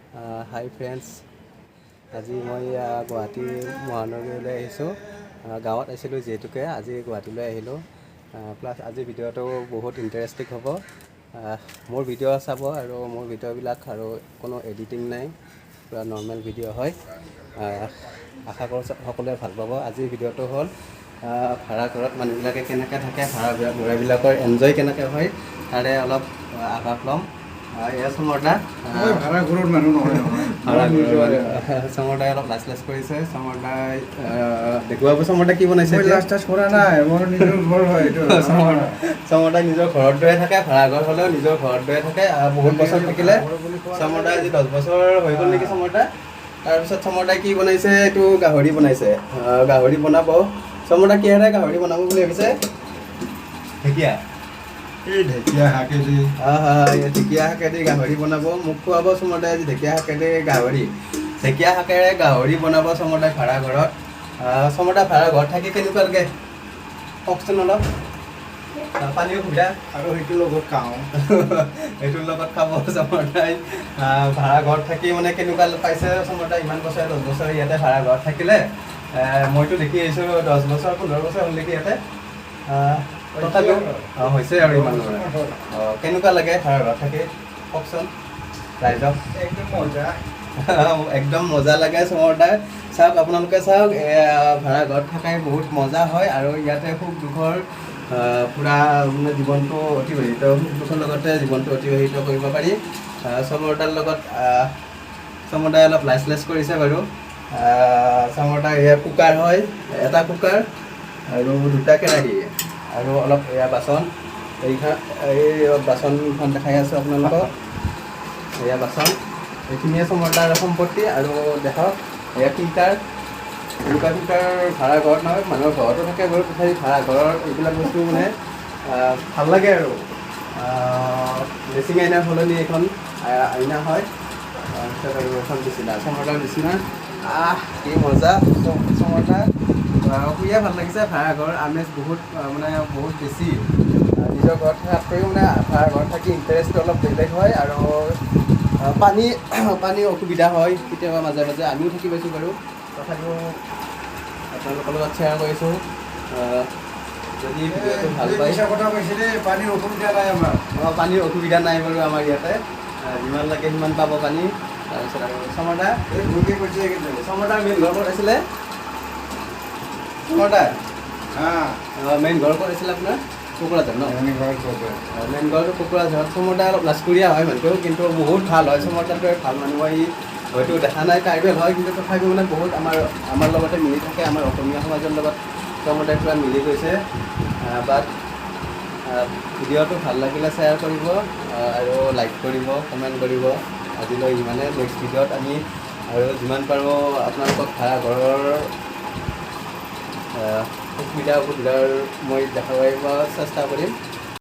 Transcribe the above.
হাই friends, আজি মই গুৱাহাটী মহানগৰীলৈ আহিছোঁ। গাঁৱত আছিলোঁ যিহেতুকে আজি গুৱাহাটীলৈ আহিলোঁ। প্লাছ আজি ভিডিঅ'টো বহুত ইণ্টাৰেষ্টিং হ'ব। মোৰ ভিডিঅ' চাব আৰু মোৰ ভিডিঅ'বিলাক আৰু কোনো এডিটিং নাই, পূৰা নৰ্মেল ভিডিঅ' হয়। আশা কৰোঁ সকলোৱে ভাল পাব। আজিৰ ভিডিঅ'টো হ'ল ভাড়া ঘৰত মানুহবিলাকে কেনেকৈ থাকে, ভাড়া ঘৰবিলাকৰ এনজয় কেনেকৈ হয়, তাৰে অলপ আভাস ল'ম। এয়া চমৰদা। মই ভাড়া ঘৰৰ মানুহ নহয় নহয়। ভাড়া মই নিজৰ। চমৰদাই অলপ লাজ লাজ কৰিছে। চমৰদাই দেখুৱাব, চমৰদাই কি বনাইছে মই এতিয়া? লাজ তাজ কৰা নাই, মোৰ নিজৰ ঘৰ হয় এইটো। চমৰদাই নিজৰ ঘৰৰ দৰে থাকে। ভাড়া ঘৰ হ'লেও নিজৰ ঘৰৰ দৰে থাকে। বহুত বছৰ থাকিলে চমৰদাই। আজি 10 বছৰ হৈ গ'ল নেকি চমৰদা? তাৰপিছত চমৰদাই কি বনাইছে? এইটো গাহৰি বনাইছে। গাহৰি বনাব চমৰদা। কিহেৰে গাহৰি বনাব বুলি ভাবিছে? ঢেকীয়া। এই ঢেকীয়া শাকেদি। এই ঢেকীয়া শাকেদি গাহৰি বনাব। মোক খুৱাব চমৰদাই আজি ঢেকীয়া শাকেদি গাহৰি। ঢেকীয়া শাকেৰে গাহৰি বনাব চমৰদাই ভাড়া ঘৰত। চমৰদা, ভাড়া ঘৰত থাকি কেনেকুৱা লাগে কওকচোন অলপ। পানীৰ অসুবিধা। আৰু সেইটোৰ লগত খাওঁ। এইটোৰ লগত খাব চমৰদাই। ভাড়া ঘৰত থাকি মানে কেনেকুৱা পাইছে চমৰদাই? ইমান বছৰ, 10 বছৰ ইয়াতে ভাড়া ঘৰত থাকিলে। মইতো দেখি আহিছোঁ 10 বছৰ, 15 বছৰ হ'ল নেকি ইয়াতে। তথাপিও হৈছে আৰু ইমান। অঁ, কেনেকুৱা লাগে ভাড়া ঘৰত থাকি কওকচোন ৰাইজক। একদম মজা। একদম মজা লাগে চমৰদাৰ। চাওক, আপোনালোকে চাওক, এয়া ভাড়া ঘৰত থাকাই বহুত মজা হয় আৰু ইয়াতে সুখ দুখৰ পূৰা মানে জীৱনটো অতিবাহিত, সুখ দুখৰ লগতে জীৱনটো অতিবাহিত কৰিব পাৰি। চমৰদাৰ লগত চমৰদাই অলপ লাজ লাজ কৰিছে বাৰু। চমৰদাৰ এয়া কুকাৰ হয়, এটা কুকাৰ আৰু দুটা কেৰাহী আৰু অলপ এয়া বাচন। এইখন এই বাচনখন দেখাই আছোঁ আপোনালোকক। এয়া বাচন, এইখিনিয়ে চমৰদাৰ সম্পত্তি। আৰু দেখক, এয়া ফিল্টাৰ। এনেকুৱা ফিল্টাৰ ভাড়া ঘৰত নহয়, মানুহৰ ঘৰতো থাকে বাৰু। তথাপি ভাড়া ঘৰৰ এইবিলাক বস্তু মানে ভাল লাগে আৰু ড্ৰেছিং আইনাৰ সলনি এইখন আইনা হয়। তাৰপিছত আৰু এখন বিচনা, চমৰদাৰ বিচনা। আহ, কি মজা চমৰদা! শুইয়ে ভাল লাগিছে। ভাড়া ঘৰ আমেজ বহুত মানে বহুত বেছি। নিজৰ ঘৰত থকাতকৈও মানে ভাড়া ঘৰত থাকি ইণ্টাৰেষ্টটো অলপ বেলেগ হয়। আৰু পানীৰ অসুবিধা হয় কেতিয়াবা মাজে মাজে। আমিও থাকি পাইছোঁ বাৰু। তথাপিও আপোনালোকৰ লগত শ্বেয়াৰ কৰিছোঁ। যদি ভিডিঅ'টো ভাল পায়। মিছা কথা কৈছে দেই, পানীৰ অসুবিধা নাই আমাৰ। অঁ, পানীৰ অসুবিধা নাই বাৰু আমাৰ ইয়াতে। যিমান লাগে সিমান পাব পানী। তাৰপিছত আৰু চমৰদা। এই ভুলকে কৈছে কিন্তু। চমৰদাৰ মেইন ঘৰ ক'ত আছিলে চমৰদা? হা। মেইন ঘৰ ক'ত আছিলে আপোনাৰ? কোকৰাঝাৰ ন? এনে ঘৰত ক'ত? মেইন ঘৰটো কোকৰাঝাৰত। চমৰদা অলপ লাজকুৰীয়া হয় মানুহটো, কিন্তু বহুত ভাল হয়। চমৰদাটো ভাল মানুহ হয়। সি হয়তো দেখা নাই, ট্ৰাইবেল হয়, কিন্তু তথাপিও মানে বহুত আমাৰ লগতে মিলি থাকে। আমাৰ অসমীয়া সমাজৰ লগত চমৰদাই পূৰা মিলি গৈছে। বাট ভিডিঅ'টো ভাল লাগিলে শ্বেয়াৰ কৰিব আৰু লাইক কৰিব, কমেণ্ট কৰিব। আজিলৈ ইমানে। নেক্সট ভিডিঅ'ত আমি আৰু যিমান পাৰোঁ আপোনালোকক ভাড়া ঘৰৰ সুবিধা অসুবিধাৰ মই দেখাব চেষ্টা কৰিম।